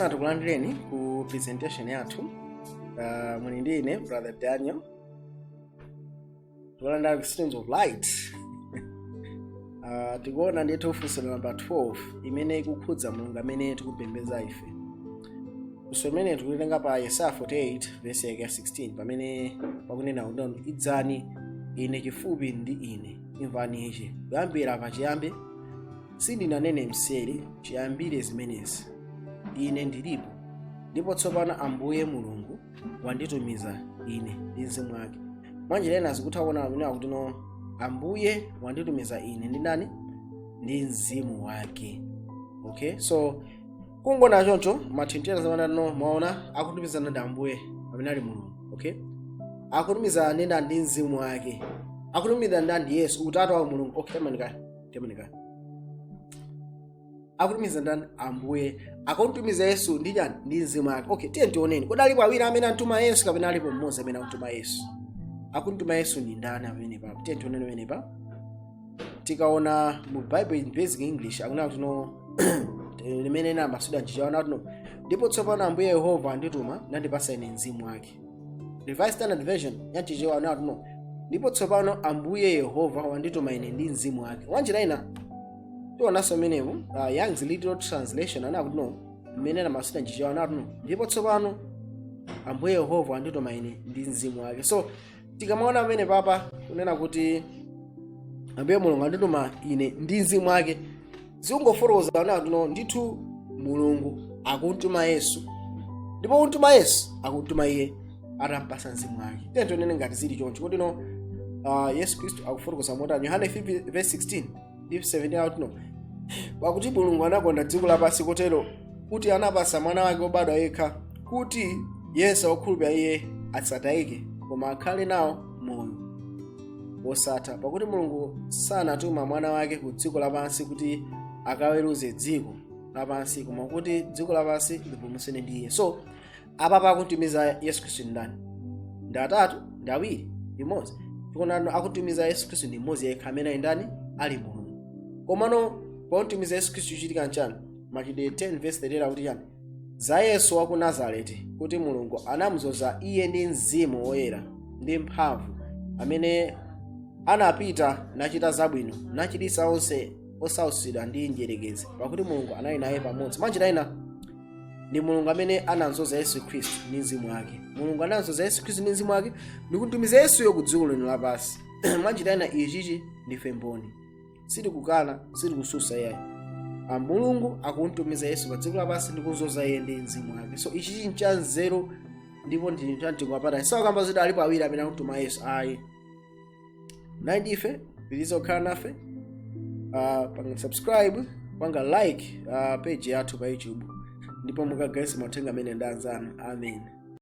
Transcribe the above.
Tifuna tikulandireni ku presentation yathu. Muli ndi ine, Brother Daniel. Tikulandira ku Streams of Light. Tikuona ndithu funso namba 12 imene ikukhudza Mulungu amene tikupembedza ife. Funso imene tikuitenga pa Yesaya 48 verse yake ya 16, pamene pakunena kuti, "Idzani ine chifupi ndi ine, imvani ichi: kuyambira pachiyambi sindinanene mseri, chiyambire zimenezi ine ndilipo." Ndipo tsopano Ambuye Mulungu wanditumiza ine ndi mzimu wake. Mwanjira ina zikutha kuona kunena kuti no, Ambuye wanditumiza ine ndi ndani? Ndi mzimu wake. Okay, so kungona choncho mathintera zamene no, maona akutumizana ndi Ambuye amene ali Mulungu. Okay, akutumiza ndi ndani? Ndi mzimu wake. Akutumiza ndani? Ndi Yesu, utatu wa Mulungu. Okay, temanikani, temanikani. Akutumiza ndani? Ambuye akutumiza Yesu ndi chani? Ndi mzimu wake. Okay, tiye tioneni, kodi alipo awiri amene antuma Yesu kapena alipo mmodzi amene akutuma Yesu? Akuntuma Yesu ndi ndani amene pa? Tiye tioneni amene pa. Tikaona mu Bible in Basic English, akunena kuti no, limene namasuda nchichaona kuti no, "Ndipo tsopano Ambuye Yehova andituma nandipasa ine mzimu wake." Revised Standard Version yanchichewa akunena kuti no, "Ndipo tsopano Ambuye Yehova wandituma ine ndi mzimu wake." Wanjira ina tionanso menemo, Young's Literal Translation anena kuti no, mmene namasuda nchichewa anena kuti no, "Ndipo tsopano Ambuye Yehova wandituma ine ndi mzimu wake." So tikamaona pamene papa kunena kuti Ambuye Mulungu andituma ine ndi mzimu wake, zikungofotokoza kunena kuti no, ndithu Mulungu akuntuma Yesu, ndipo kuntuma Yesu akuntuma iye atampasa mzimu wake. Tiye tionene ngati zili choncho kuti no, Yesu Khristu akufotokoza motani. Yohane 5 verse 16 ndi 17 akuti no, "Pakuti Mulungu anakonda dziko lapansi kotero kuti anapasa mwana wake wobadwa yekha, kuti yense wokhulupirira iye asatayike koma akhale nawo moyo wosatha. Pakuti Mulungu sanatuma mwana wake ku dziko lapansi kuti akaweruze dziko lapansi, koma kuti dziko lapansi lipulumutsidwe ndi iye." So apa pakutumiza Yesu Khristu ndi ndani? Ndi atatu, ndi awiri, ndi mmodzi? Tikuona akutumiza Yesu Khristu ndi mmodzi yekha amene ali ndani? Ali Mulungu. Komano potumiza Yesu Khristu chichitika nchani? Machitidwe 10 verse 30 akuti chani? "Za Yesu wa ku Nazareti, kuti Mulungu anamudzoza iye ndi Mzimu Woyera ndi mphamvu, amene anapita nachita zabwino, nachiritsa onse osautsidwa ndi mdierekezi, pakuti Mulungu anali naye pamodzi." Mwanjira ina ndi Mulungu amene anamudzoza Yesu Khristu ndi mzimu wake. Mulungu anamudzoza Yesu Khristu ndi mzimu wake ndikutumiza Yesuyo ku dziko lino lapansi. Mwanjira ina ichichi ndife mboni, sitikukana, sitikususa iyayi. Mulungu akuntumiza Yesu pa dziko lapansi ndi kudzoza iye ndi mzimu wake. So ichichi nchanzeru ndipo ndi chamtengo wapatali. Sakamba zoti alipo awiri amene akutuma Yesu, ayi. Nayi ndife pitiriza kukhala nafe. Panga subscribe, panga like page yathu pa YouTube, ndipo mukagawize mauthenga amene ndi anzanu. Amen.